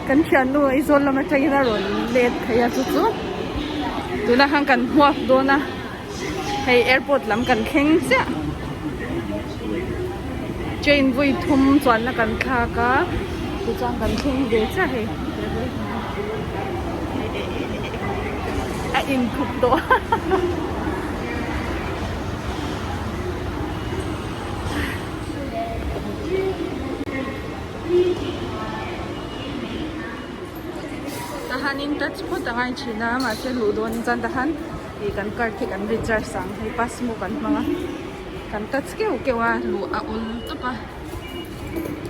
Kan thiannu Aizawl lam atangin a rawn let thei a chu chu tunah khan kan hmuak dawn a hei airport lam kan thleng chiah train vawi thum chuanna kan thlak a tichuan kan thleng ve chiah hei a inthup tawh a. Tahanin touch phawt a ngai thin a mahse luh dawn chuan tahan ih kan card hi kan recharge ang hei passbook an hmang a kan touch keuh keuh a luh a awl tawp a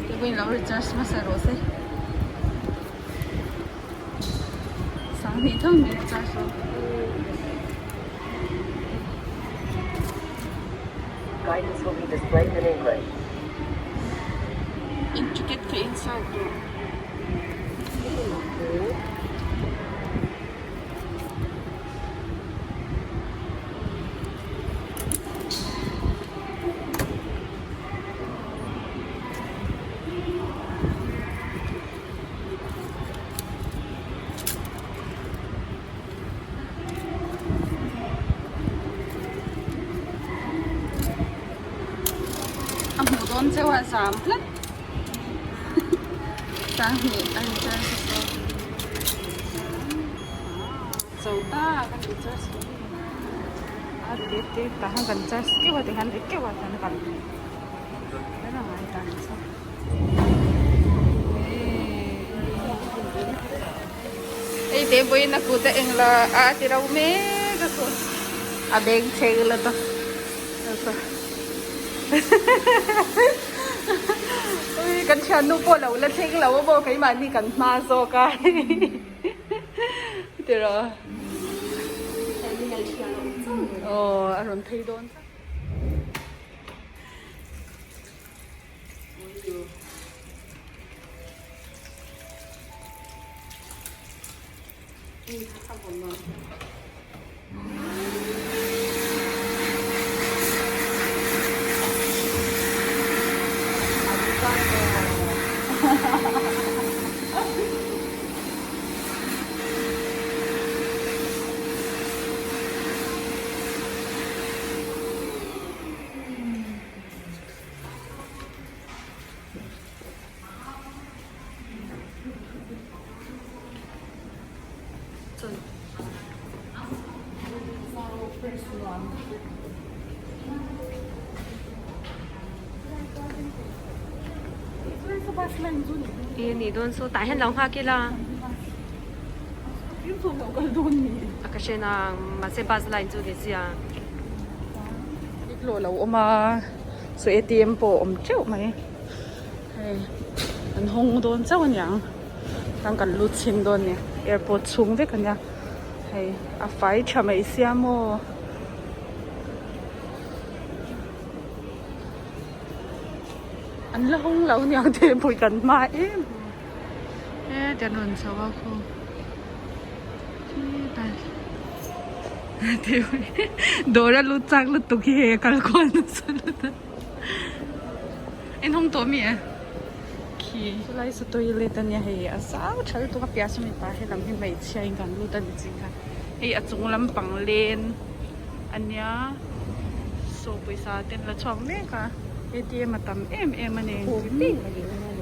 te pawhin lo recharge hmasa rawh se sanghnih tho mai recharge rawh. Guidance will be displayed in English. In ticket ka insert duh. A hmuh dawn cheu a zam tlat sanghnih a recharge a saw zo ta kan recharge tawh a te te tah khan kan charge keuh a tikhan ri keuh a chuan kan kher a ngai ta ang chu. Hei te vawiin a kut a eng la a ti ro mek a saw a beng chheng la ta ui kan thiannu pawh lo la thleng lo a maw keimahni kan hma zawk a tiraw aw a rawn phei dawn ta. E nih dawn saw tah hian lo nghak ila a ka hre nang mahse bus line chu ni sia. Hlawh lo awm a saw A_T_M pawh a awm teuh mai hei an hawng dawn chauh a niang chuan kan lut chhin dawn a ni airport chhung vek a nia hei a fai tha mai sia maw. An la hawng lo aniang tih pawh kan hma em e tian rawn chho a khaw dawr a lut chak lutuk hi hei a kal kual nasa lutuk a inhawng tawh mi e khi chulai saw toilet ania hei a zau tha lutuk a piah saw mipa helam hi hmeichhia in kan lut a ni ching kha hei a chung lampang len ania saw pawisa te an la chhuak mek a A_T_M a tam em em a ni engkim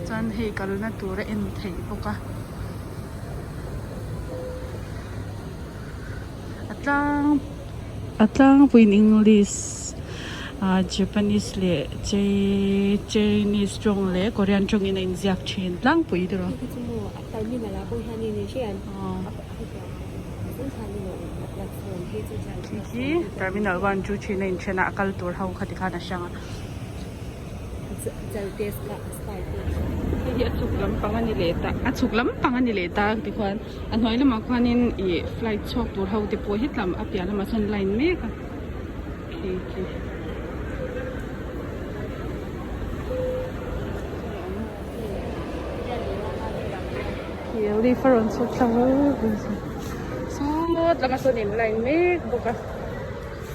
chuan hei kalna tur a en theih bawk a a tlang a tlangpuiin english ah japanese leh chinese tawng leh korean tawngin a inziak thin tlangpui tiraw. Khi khi terminal one chu thin a inthen a a kal tur ho kha tikhan a hrang a. Hei hi a chhuk lampang a ni leh ta a chhuk lampang a ni leh ta tikhuan a hnuai lamah khuanin ih flight chhuak tur ho te pawh hetlam a piah lamah chuan line mek a khi khi. Leaf a rawn chhuk thla sawt lama sawn in line mek bawk a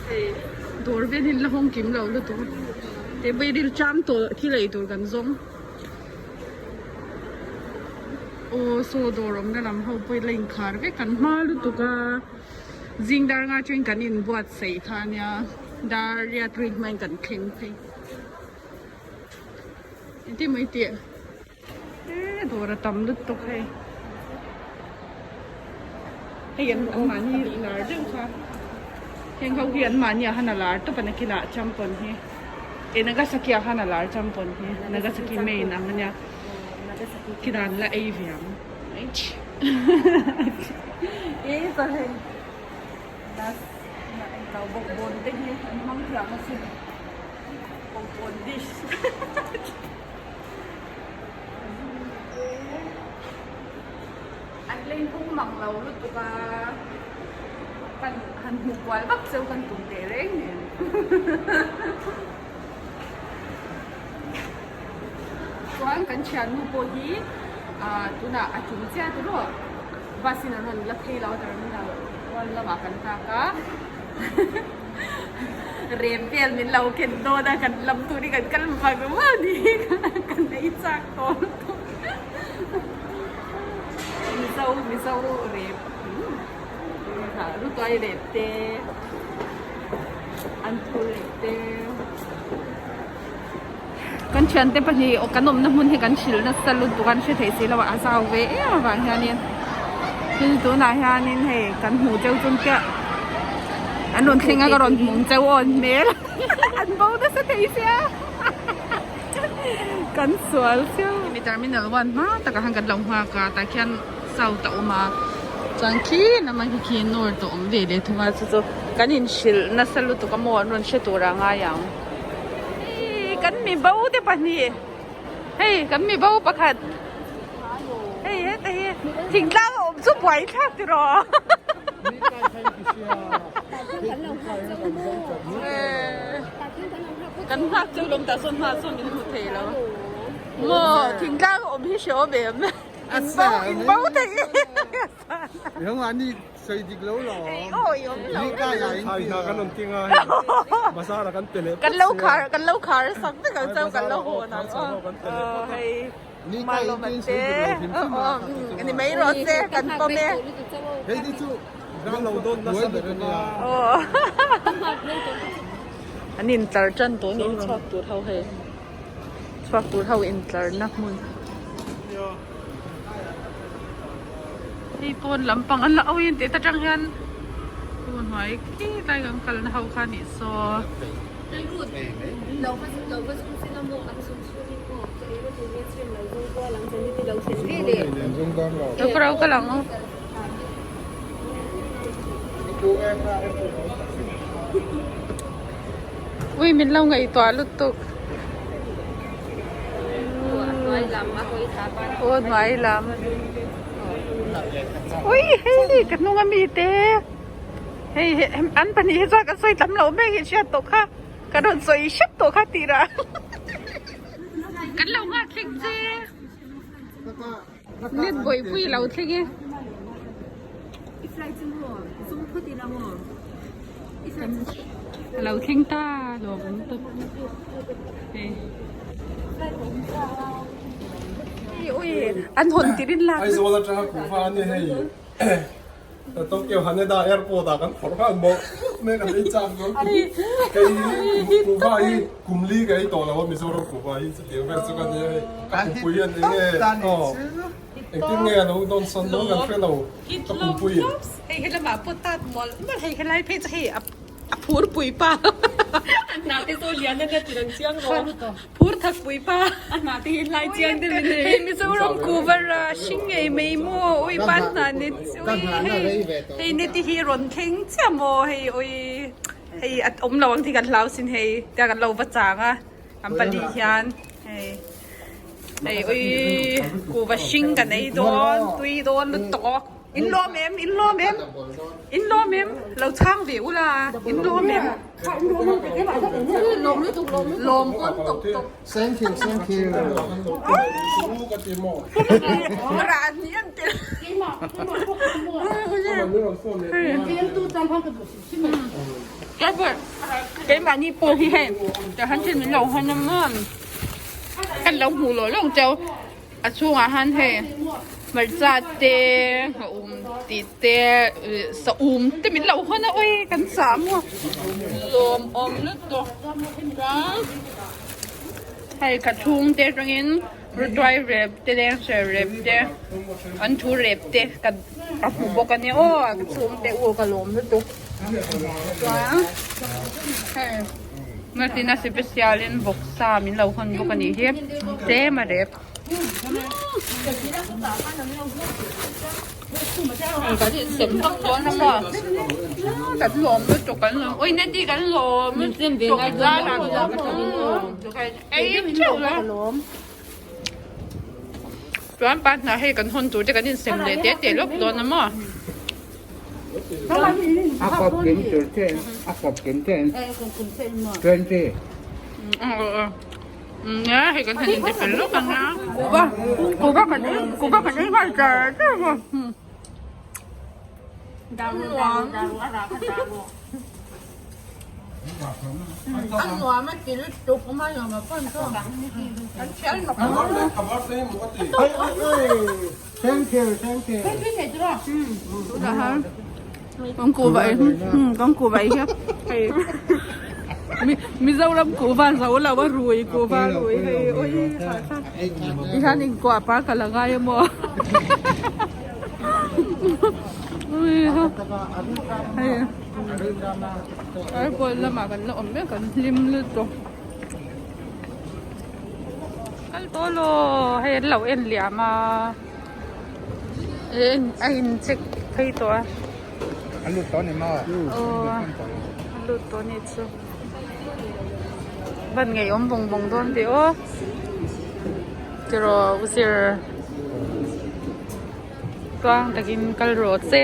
hei dawr vel hi la hawng kim lo lutuk a. Teh pawh i ril cham tawh thil ei tur kan zawng. Aw saw dawr awmna lam ho pawh i la inkhar vek kan hma lutuk a zing dar nga atangin kan inbuatsaih kha ania dar riat rin hmain kan thleng phei. Engtin maw i tih? E dawr a tam lutuk hei. Hei an an mahni lar deuh kha. Heng ho hi an mahni ah khan a lar tawp a nakinah champawn hi. E Nagasaki ah khan a lar champawn hi. Nagasaki main ang ania. Khidah an la ei ve ang. E chuan hei nas englo bawkbawn te hi an hmang thiam asin. Bawkbawn dish. An leng hung mang lo lutuk a, kan han hmuh kual vak cheu kan tum teh reng nen. Chuan kan thiannu pawh hi ah tunah a tum chiah ta rawh, bus in an rawn la phei lo a terminal one lamah kan nghak a. Rem vel min lo ken dawn a, kan lam tur hi kan kal vang vang ni kan ei chak tawh lutuk. Mizo Mizo rep Rutuai rep te Anthur rep te Kan thiante pahnih aw kan awmna hmun hi kan hrilh nasa lutuk a an hre thei si lo a, a zau ve em avang hianin tin tunah hianin hei kan hmuh cheu chun chiah an rawn thleng a ka rawn hmung cheu awn hmel an bo nasa thei sia kan sual chiu. Hemi terminal one hma takah khan kan lo nghak a tah khian south a awm a chuan khi lamah khi khi north a awm ve leh thung a chu chu kan inhrilh nasa lutuk a maw an rawn hre tur a ngai ang. Hei kan mi bo te pahnih hei kan mi bo pakhat hei heta hi thingtlang a awm chu buai thlak tiraw kan nghak chu lawm tah sawn hma sawn min hmu thei lo maw thingtlang a awm hi hre awm em in bo in bo thei Sawi dik lo lo. Kan lo khar kan lo khar sak vek ang chuan kan lo hawn ang aw hei malawm an te ni mai rawh se kan pawm e. An intlar tan tawh a ni chhuak tur ho hei chhuak tur ho intlar na hmun. Hei pawn lampang an la awin tih ta tang hian tun hnuai khi tlai kan kalna ho kha nih saw. Lo kal ang aw. Ui min lo ngaihtuah lutuk. Aw hnuai lam. Ui hei ka hnung ami te. Hei an pahnih hi chuan kan sawi tam loh mek i hriat tawh kha. Kan rawn sawi hrep tawh kha tih rah. Kan lo nghak thleng che. Net bawihpui lo thleng e. A lo thleng ta lawm awm tawp hei. Ui an hawn tirin lak. Aizawl atanga kuhva a ni hei. Tokyo Haneda Airport ah kan phawrh nghal mawlh mai kan ei chak dawn kei kuhva hi kum li ka ei tawh lo a Mizoram kuhva hi chutiang vel chu ka nia hei ka kumpui hian eng nge aw engtin nge a lo dawn sawn dawn kan hre lo ka kumpui in. Hei helamah pawh tat mawlh mawlh hei helai phei chu hei a phur pui pa. A hna te chu lian a nia tih ang chiang rawh. Phur thak pui pa. A hna te hi hlai chiang deuh in hei. Hei Mizoram kuvar a hring ngei mai maw ui pan hna ni ui hei hei ni te hi rawn thleng chiah maw hei ui hei a awm lo ang tih kan hlau sin hei tia kan lo va chang a kan pali hian hei hei ui kuva hring kan ei dawn tui dawn lutuk aw. In lawm em? In lawm em? In lawm em? Lo chhang ve ula. In lawm em? Lawm pawn tawp tawp. Thank you, thank you. Rah hnih an tel. Driver keimahni pawh hi hei tihian thil min lo hawn a maw kan lo hmuh lawh lawk cheu a chhungah hian hei hmarcha te a um tih te saum te min lo hawn a awi kan chah maw lawmawm lutuk chuan hei ka chhungte atangin Rutuai rep te lengser rep te an thu rep te ka ka hmu bawk a nia aw ka chhungte u ka lawm lutuk chuan hei ngatin a special in vawksa min lo hawn bawk a nih hi tlem a rep kan insem vak dawn a maw kan lawm lutuk kan lawm ui nati kan lawm lutuk Ei theuh la. Chuan pa hna hei kan hawn tur te kan insem leh te te lawk dawn a maw. A kawp kim tur che a kawp kim che 20. Nia hei kan han inte fel lawk ang a. Kuhva kuhva kan ei kuhva kan ei nghal char char maw. A nuam a ti lutuk awm a nuam a pawn chu kan thial hnawk Thank you, thank you. Kan kuhva ei kan kuhva ei hian hei Mizoram kuhva zo lo a rui kuhva rui hei ui ti hian inkuah par ka la ngai a maw ui hei. Airport lamah kan la awm mek kan hlim lutuk kal tawh law hei an lo en liam a a in check phei tawh a a lut tawh a ni maw aw a lut tawh a ni chu van ngeiawm vawng vawng dawn tih aw tiraw u zir tluang takin kal rawh che.